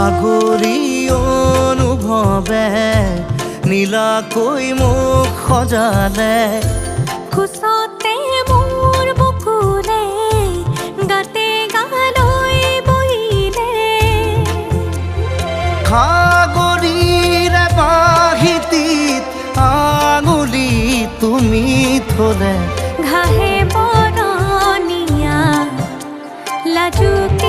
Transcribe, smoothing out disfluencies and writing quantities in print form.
আগুৰি অনুভৱে নীলাকৈ মোক সজালে। কোচতে মোৰ বুকুৰে গাতে গালৈ বহিলে। খাগৰিৰে বাহিতিত আঙুলি তুমি থলে। ঘাঁহে বৰণীয়া লাজুকী।